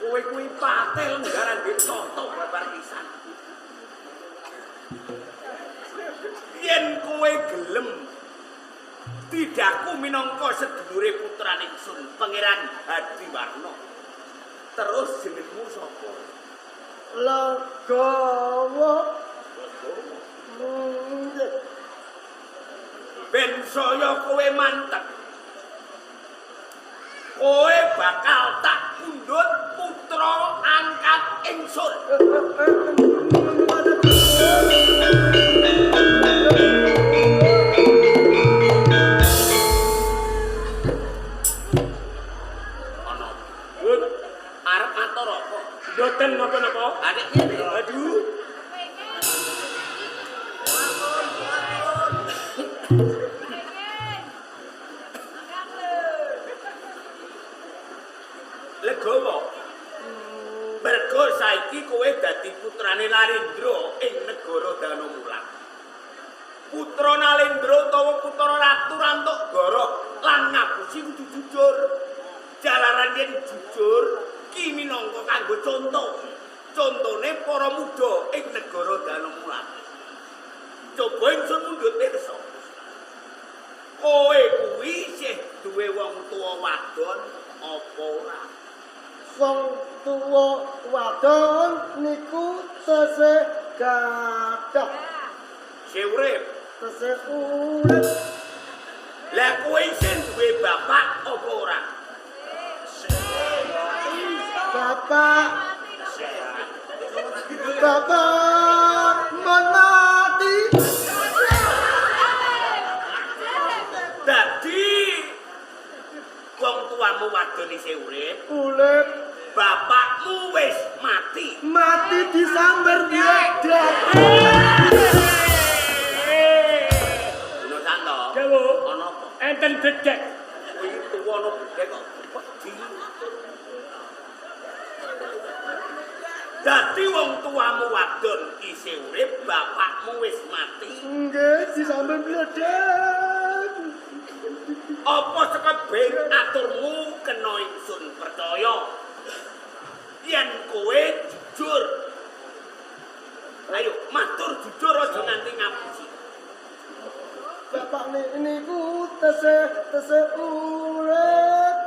Kowe kuwi patih lenggaran ditata babar pisan. Yen kowe gelem didaku minangka sedulure putrane ingsun Pangeran Hadiwarna. Terus jenengmu sapa? Legawa. Legawa. Nggih. Ben saya kowe mantep. Kowe bakal tak pundhut putra angkat ingsun. Ana. Gut, Arep matur apa? mboten napa-napa. Adik ngene. Aduh, Legowo. Mergo saiki kowe dadi putrane Narendra ing negara Danamula. Putra Narendra utawa putra Ratu Rantuk Goro lan ngapusi kudu jujur. Jalaran yen jujur ki minangka kanggo conto. Contone para muda ing negara Danamula. Coba ingsun mundhut pirsa. Kowe kuwi isih duwe wong tuwa wadon apa ora? Wong tuwa wadon niku tesih gadah, Isih urip. tesih urip. Lah kowe isih duwe bapak apa ora? Bapak, bapak mon mati. Dadi wong tuamu wadon isih urip, Urip bapakmu wis mati. mati disamber bledek. Ngono Santo. Dawuh. Ana apa? Enten bedhek. Kowe iki tuwa ana bedhek kok wedi. Dadi wong tuamu wadon isih urip, bapakmu wis mati. Nggih, disamber bledek. Apa sekebeng aturmu kena ingsun percaya? Yen kowe jujur. Ayo matur jujur aja nganti ngapusi. Bapak niku tesih tesih urip.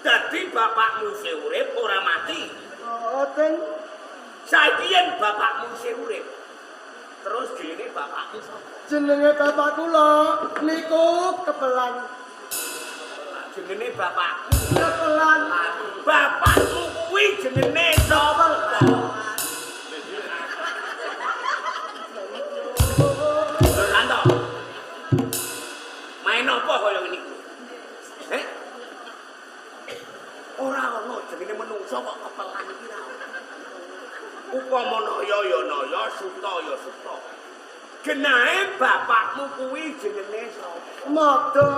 Dadi bapakmu isih urip ora mati. Boten. Saiki yen bapakmu isih urip, terus jenenge bapakmu sapa? Jenenge bapak kula niku Kepelan. Jenenge bapakmu. Kepelan. Bapakmu kuwi jenenge sapa? Lho Santo. Main apa kaya ngene iki? Heh? Ora ono jenenge menungso kok kepelan iki ra. Upama naya ya naya, suta ya suta. Genahe bapakmu kuwi jenenge sapa? Mada.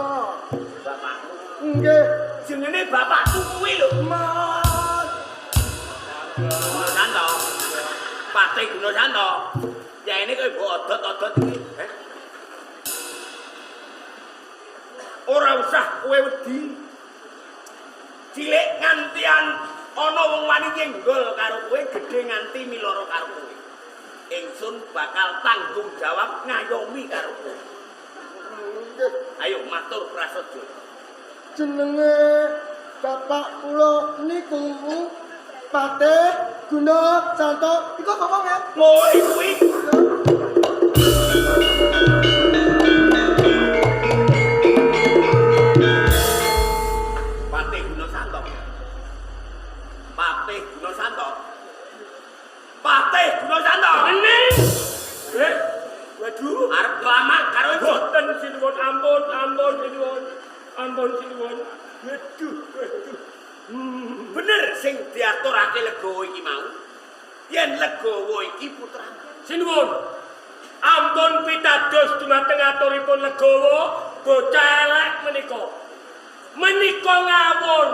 Bapakmu. Nggih. Jenenge bapakmu kuwi lho. Mat. Guna Santo. Patih Guna Santo. Ya ini kowe mbok odot-odot iki, heh. Ora usah kowe wedi. Cilik ngantian ana wong wani nyenggol karo kowe, gedhe nganti miloro karo kowe. Ingsun bakal tanggung jawab ngayomi karo kowe. Nggih. Ayo matur prasaja. Jenenge bapak kula niku Patih Guna Santo. Iku bapak nggih. Kowe kuwi Patih Guna Santo. Patih Guna Santo. Patih Guna Santo. Ening. Waduh. Arep kelamak karo ingsun. Boten sinuwun, ampun, ampun sinuwun. Ampun sinuwun. Waduh, waduh. Bener sing diaturake Legowo iki mau. Yen Legowo iki putramu. Sinuwun. Ampun pitados dumateng aturipun Legowo, bocah elek menika. Menika ngawur.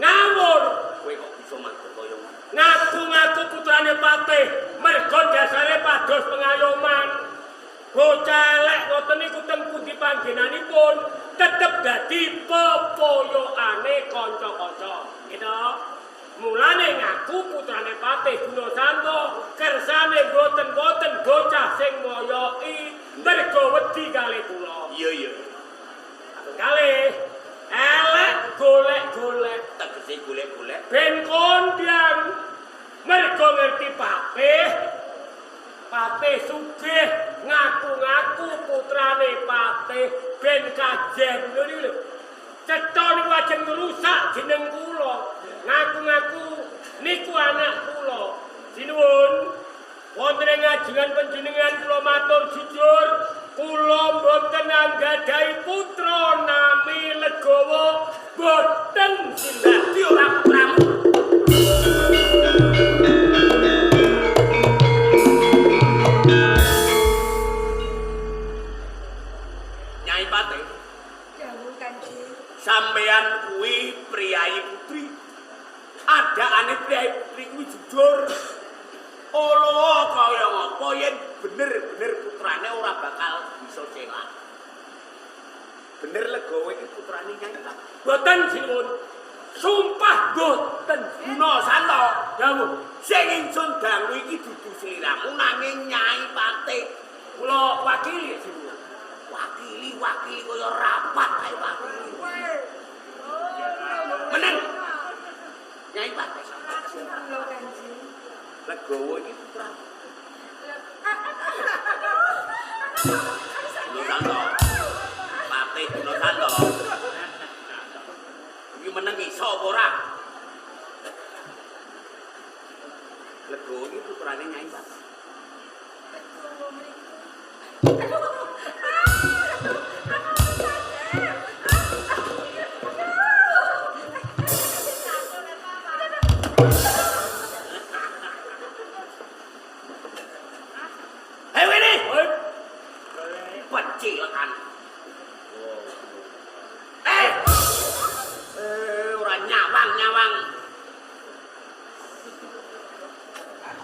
Ngawur. Kowe kok bisa matur kaya ngono? Ngaku-ngaku putrane Patih, merga dasare pados pengayoman. Bocah elek ngoten niku teng pundi panggenanipun tetep dadi pepoyokane kanca-kanca. Gitu. Mulane ngaku putrane Patih Gunasanto, kersane mboten-mboten bocah sing moyoki mergo wedi kalih kula. Iya iya. Kalih elek golek-golek Tegese golek-golek. Ben kondang mergo ngerti Patih. Patih sugih ngaku-ngaku putrane Patih ben kajen lho niku lho. Cetha niku ajeng ngrusak jeneng kula. Ngaku-ngaku niku anak kula. Sinuwun, wonten ing ngajengan panjenengan kula matur jujur, kula mboten anggadhahi putra nami Legawa, boten sinten. Dadi ora putramu. Nyai Patih, Dawuh Kanjeng. Sampeyan kuwi priyayi putri. Adaane priyayi putri kuwi jujur. Olo kaya ngapa yen bener-bener putrane ora bakal bisa celak. Bener Legawa iki putrane Nyai Patih. Boten sinuwun. Sumpah boten. Gunasanto, Dawuh, sing ingsun dangu iki dudu sliramu nanging Nyai Patih. Kula wakili sinuwun. Wakili-wakili kaya rapat ae wakili. Meneng. Nyai Patih. Kula Kanjeng. Legawa iki putramu. Gunasanto. Patih Gunasanto. Iki meneng iso apa ora? Legawa iki putrane Nyai Patih. Legawa mriku. Aduh. Aduh. Hei wene, Hei, pecilekan. Eh. Ora nyawang-nyawang.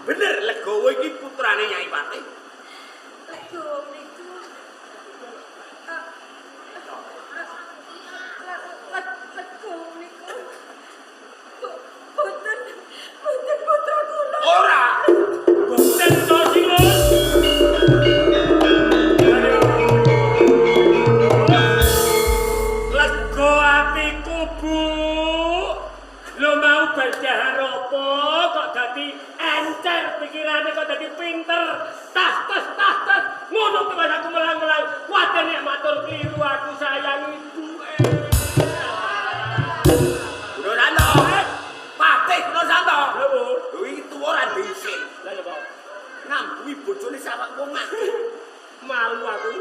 Bener Legawa iki putrane Nyai Patih. Legawa mriku. Legawa mriku. Boten, boten putra kula. Ora. Boten to sinuwun. Lega atiku, Bu. Lho mau berdahar apa kok dadi encer pikirane kok dadi pinter. Tas tas tas tas. Ngono kuwi aku melang-melang. Kuwatir nek matur kliru aku sayang ibu. Gunasanto. Patih Gunasanto. Lho, Bu. Lho iki tuwa ora dhisin. Lah lho, Pak. Ngambui bojone sawang wong akeh. Malu aku.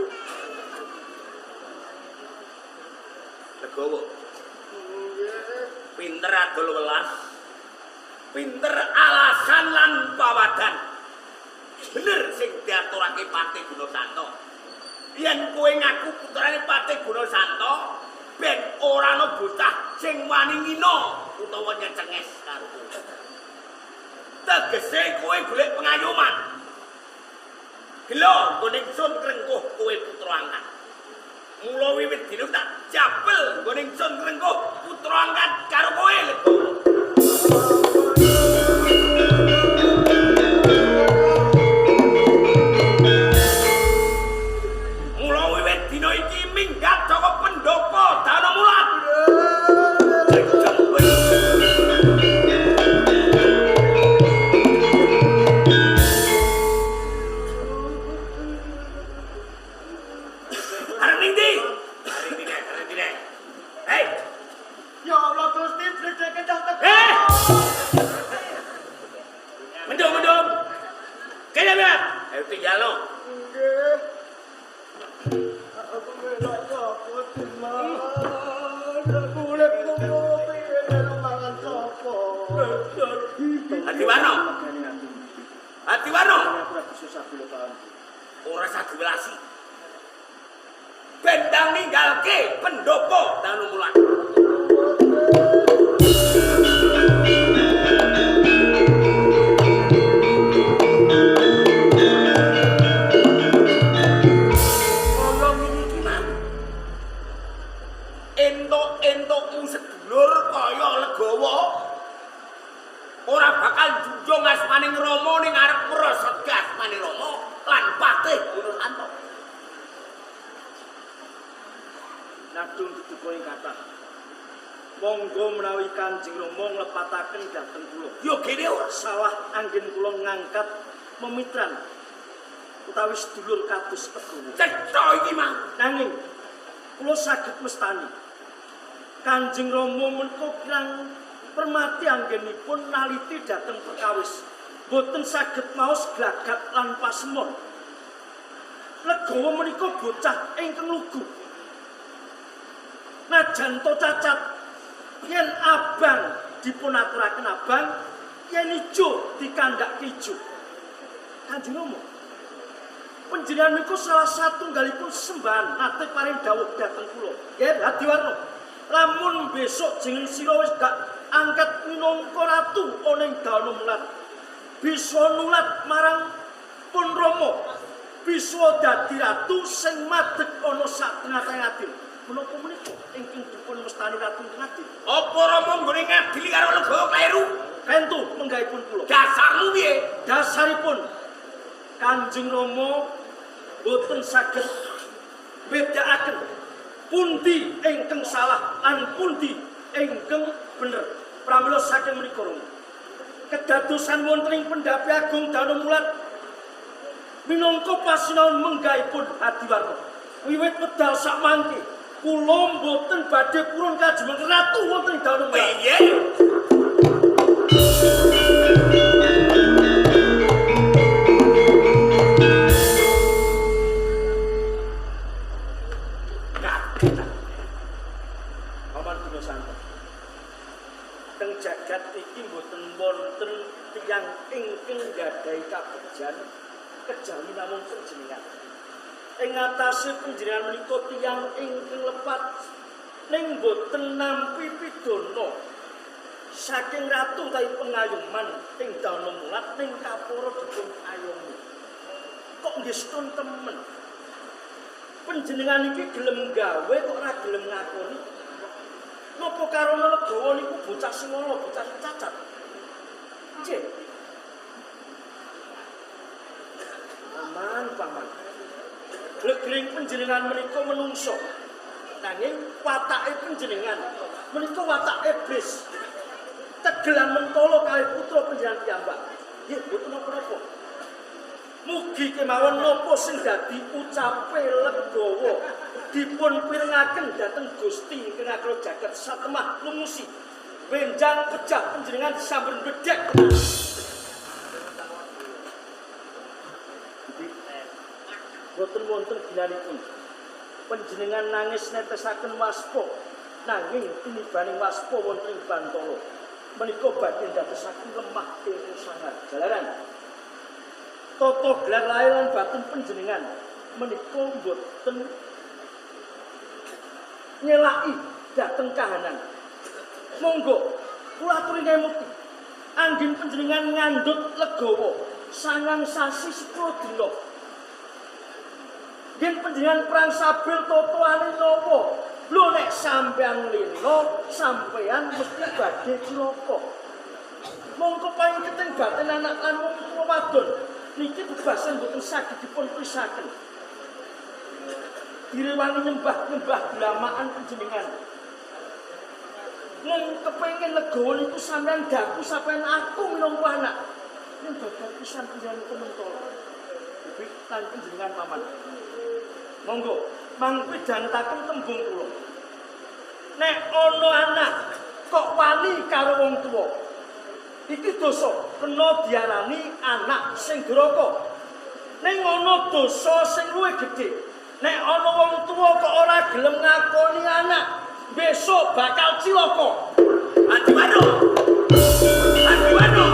Legawa. Pinter adol welas. Pinter alasan lan pawadan. Bener sing diaturake Patih Gunasanto. Yen kowe ngaku putrane Patih Gunasanto, ben ora ana bocah sing wani ngina utawa nyecenges karo kowe. Tegese kowe golek pengayoman. Gelo nggone ingsun krengkuh kowe putra angkat. Mula wiwit dina tak jabel nggone ingsun krengkuh putra angkat karo kowe Legawa. Mula wiwit dina iki minggat saka pendopo Danamulat. Jember. Arep ning ndi? Arep ndi nek? Arep ndi nek? Hei, Ya Allah Gusti bledeke ndang teko. Eh! Mendung, mendung. Kene, Mbak. Ayo tinggal lo. Nggih. Aku melok sapa Dimas? Aku urip ngono piye melu mangan sapa? Hadiwarno. Hadiwarno. Aku ora bisa sabilo paham. Ora usah diwelasi. Bendang ninggalke pendopo Danumulan. Kaya ngene iki mau. Entuk-entukmu sedulur kaya Legawa. Ora bakal njunjung asmaning Rama ning arep mresotke asmane Rama lan Patih Gunasanto. Nadung duka ing kathah. Monggo menawi Kanjeng Rama nglepataken dhateng kula. Yo gene ora salah anggen kula ngangkat memitran utawi sedulur kados Legawa. Cetha iki mang. Nanging kula saged mestani Kanjeng Rama menika kirang permati anggenipun naliti dhateng perkawis. Boten saged maos glagat lan pasemon. Legawa menika bocah ingkang lugu. Najan to cacat, yen abang dipunaturaken abang, yen ijo dikandhake ijo. Kanjeng Rama, panjenengan niku salah satunggalipun sembahan nate paring dawuh dhateng kula. Yen Hadiwarna, lamun besok jeneng sira wis gak angkat minangka ratu ana ing Dana Mulat, bisa nulat marang pun Rama, bisa dadi ratu sing madeg ana sak tengah-tengah adil. Menapa menika ingkang dipun mestani Ratu Ngadil? Apa Rama nggone ngadili karo Legawa kleru? Kentu menggahipun kula. Dasarmu piye? Dasaripun Kanjeng Rama boten saged bedakaken pundi ingkang salah lan pundi ingkang bener. Pramila saking menika Rama, kedadosan wonten ing Pendhapi Agung Dana Mulat minangka pasinaon menggahipun Hadiwarna. Wiwit medal sakmangke kula mboten badhe purun kajeng ratu wonten ing Dana Mulat. Piye? Paman Gunasanto. Teng jagat iki mboten wonten tiyang ingkang nggadahi kabejan kejawi namung panjenengan. Ing atase panjenengan menika tiyang ingkang lepat ning mboten nampi pidana saking ratu utawi pengayuman ing Dana Mulat ning kapura dipun ayomi. Kok nggih setun temen? Panjenengan iki gelem gawe kok ora gelem ngakoni. Napa karana Legawa niku bocah sing ala, bocah sing cacat? Nggih. Paman, paman. Glegring panjenengan menika menungso. Nanging watake panjenengan menika watak iblis. Tegelan mentolo kalih putra panjenengan piyambak. Nggih, mboten napa-napa. Mugi kemawon napa sing dadi ucape Legawa dipun pirengaken dhateng Gusti ingkang agra jagat satemah lumusi. Benjang pejah panjenengan disamber bedhek. Boten wonten ginanipun. Panjenengan nangis netesaken waspa nanging tinibaning waspa wonten ing bantala. Menika badhe ndadosaken lemah ingkang sangat. Jalaran tata gelar lahir lan batin panjenengan menika mboten nyelaki dhateng kahanan. Monggo kula aturi ngemuti anggen panjenengan ngandhut Legawa 9 sasi 10 dina. Yen panjenengan perang sabil totoane nyawa. Lho nek sampean lena, sampean mesti badhe cilaka. Mongko pangketing batin anak lan wong tuwa wadon niki bebasan mboten saged dipun pisaken. Direwangi nyembah-nyembah dlamaan panjenengan. Mung kepengin Legawa niku sampean daku sampean aku minangka anak. Yen babar pisan panjenengan mentolo. Tapi lan panjenengan paman. Monggo mangke dangetaken tembung kula. Nek ana anak kok wani karo wong tuwa, iki dosa kena diarani anak sing duraka. Ning ana dosa sing luwih gedhe. Nek ana wong tuwa kok ora gelem ngakoni anak, besok bakal cilaka. Adiwarna. Adiwarna.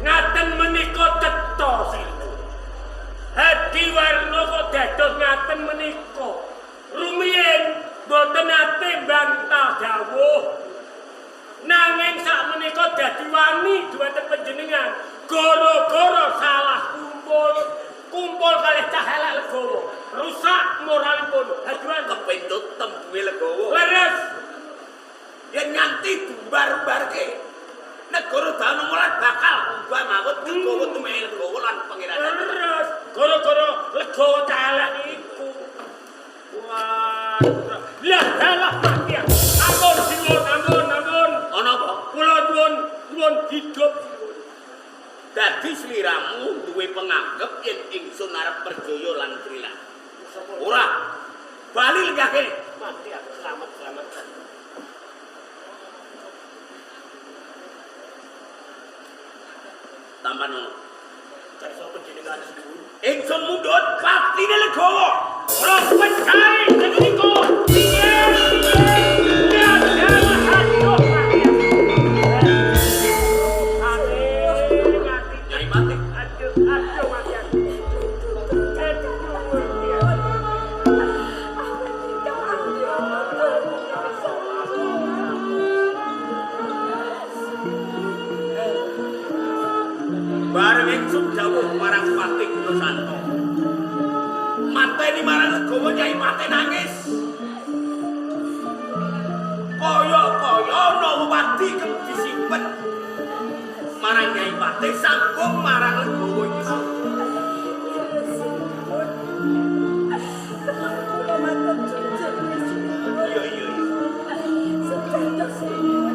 Ngaten menika cetha sira. Hadiwarna kok dados ngaten menika. Rumiyin mboten nate bantah dawuh. Nanging sakmenika dadi wani dhumateng panjenengan gara-gara salah kumpul. Kumpul kalih cah elek Legawa, rusak moralipun. Hadiwarna Kepentut tembuhe Legawa. Leres. Mati dumbar-umbarke. Negara Danumulat bakal ubah mawut kegawa tumehe Legawa lan Pangeran. Terus gara-gara Legawa calek iku. Wah, lah dalah mati aku. Ampun sinuwun, ampun, ampun. Ana apa? Kula nyuwun, nyuwun hidup. Dadi sliramu duwe penganggep yen ingsun arep perjaya lan trilan. Ora. Bali lenggah kene. Mati aku, selamat, selamat. Tampan ngono. Kersa panjenengan sinuwun. Ingsun mundhut patine Legawa. Kula pecahi niku. Piye? Piye? Lah dalah aduh mati aku. Aduh, mati. Nyai Patih. Aduh, aduh mati aku. Aduh, mati aku. Bareng ingsun dawuh marang Patih Gunasanta. Mateni marang Legawa Nyai Patih nangis. Kaya-kaya ana wedi kang disimpen marang Nyai Patih sambung marang Legawa iki. Kula matur jujur Iya iya iya. Sejatosipun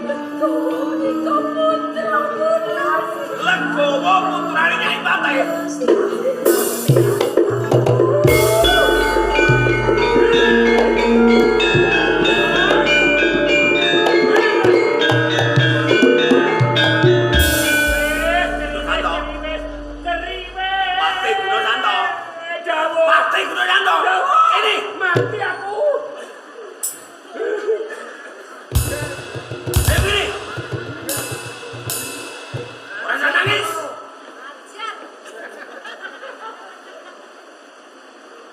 Legawa menika putra kula. Legawa putrane Nyai Patih. Patih Gunasanta. Dawuh. Patih Gunasanta. Kene. Mati aku. Ayo kene. Ora usah nangis. Ajar.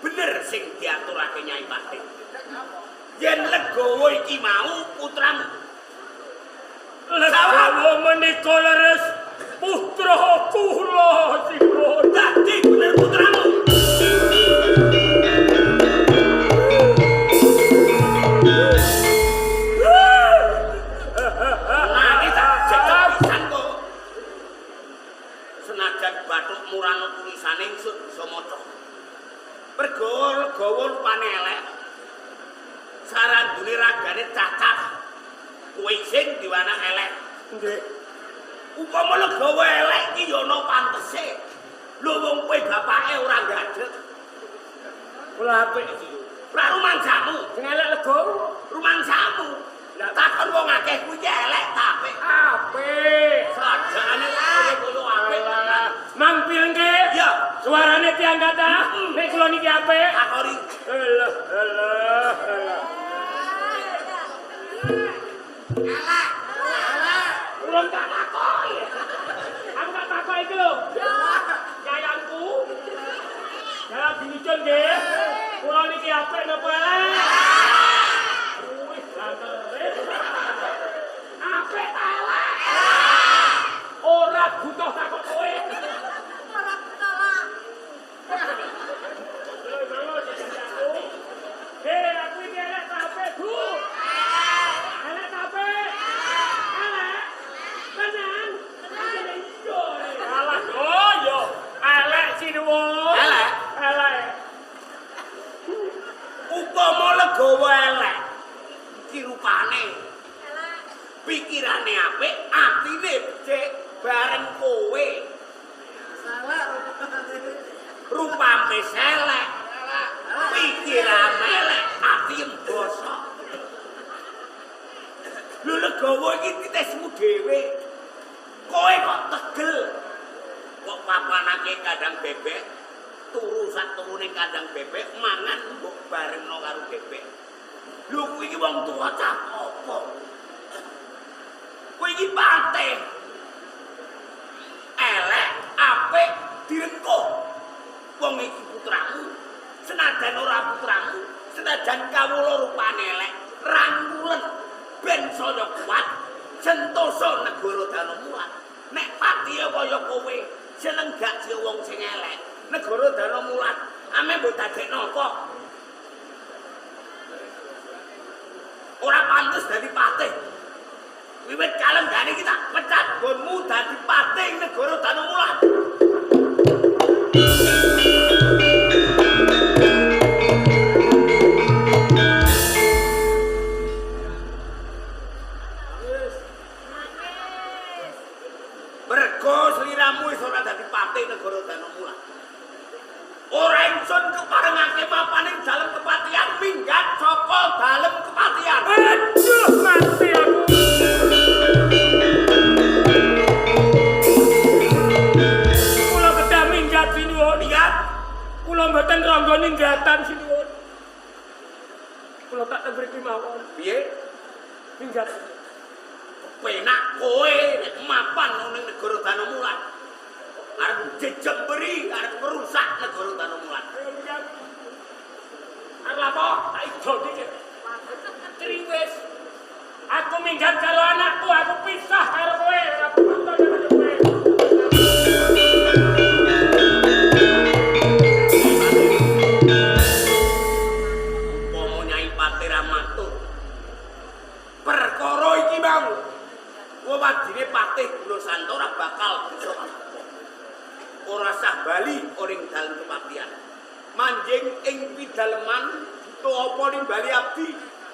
Bener sing diaturake Nyai Patih. Yen Legawa iki mau putramu. Legawa menika leres putra kula sinuwun. Dadi bener putramu. Nangis tak jejeg pisan kok. Senajan bathuk murano tulisane ingsun bisa maca. Mergo Legawa rupane elek. Sarandune ragane cacat. Kowe sing diwana elek. Nggih. Upama Legawa elek iki ya ana pantese. Lho wong kowe bapake ora gadhek. Kula apik iki. Ora rumangsamu, Sing elek Legawa. rumangsamu. Lah takon wong akeh kuwi ki elek ta apik. Apik. Sajane kowe koyo apik tenan. Mang pirengke? Ya, Suarane tiyang kathah. Nek kula niki apik. takoni. Alah, alah, alah. Urung tak takoki. Aku tak takoki iki lho. Yayangku. Dalam dilucun nggih. Kula niki apik napa elek? Wih, bantere. Apik ta elek? Ora butuh takok kowe. Ora ketolak. Lho, bangun aku. Hei, aku iki elek ta apik, Bu? Elek ta apik? Elek. Tenan. Tenan iya. Alah, oh yo. Elek sinuwun. Elek? Elek. Upama Legawa elek, iki rupane pikirane apik, atine becik bareng kowe. Salah rupane. Rupane selek, pikirane elek, ati bosok. Lho Legawa iki titesmu dhewe. Kowe kok tegel. Kok papanake kandang bebek, turu sak turune kandang bebek, mangan mbok barengno karo bebek. Lho kuwi iki wong tuwa cah apa? Kowe iki patih. Elek, apik, direngkuh. Wong iki putramu, senajan ora putramu, senajan kawula rupane elek, rangkulen ben saya kuat, sentosa negara Danamulat. Nek patihe kaya kowe, seneng gak sih wong sing elek. Negara Danamulat ame mbok dadekno apa? Ora pantes dadi patih. Wiwit kalenggane iki tak pecat nggonmu dadi patih ing negara Danumula. Mergo sliramu wis ora dadi patih negara Danumula. Ora ingsun keparengake mapaning dalem kepatihan minggat saka dalem kepatihan. Aduh, mati aku. Kula kedah minggat sinuwun. Minggat? Kula mboten rangga ninggatan sinuwun. Kula tak teng mriki mawon. Piye? Minggat. Penak kowe nek mapan nang negara Danumula. Arep jejemberi, arep merusak negara Danumula. Minggat. Arep apa? Tak ijo dikit. Triwis. Aku minggat karo anakku, aku pisah karo kowe, ora butuh karo kowe. Umpama Nyai Patih Ramatur. Perkara iki mau. Wewadine Patih Gunasanta ora bakal bisa apa. Ora sah bali ning dalem kepatihan. Manjing ing pidaleman buta apa nimbali abdi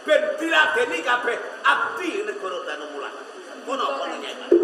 ben diladeni kabeh abdi negara Danumula. Ngono apa Nyai Patih?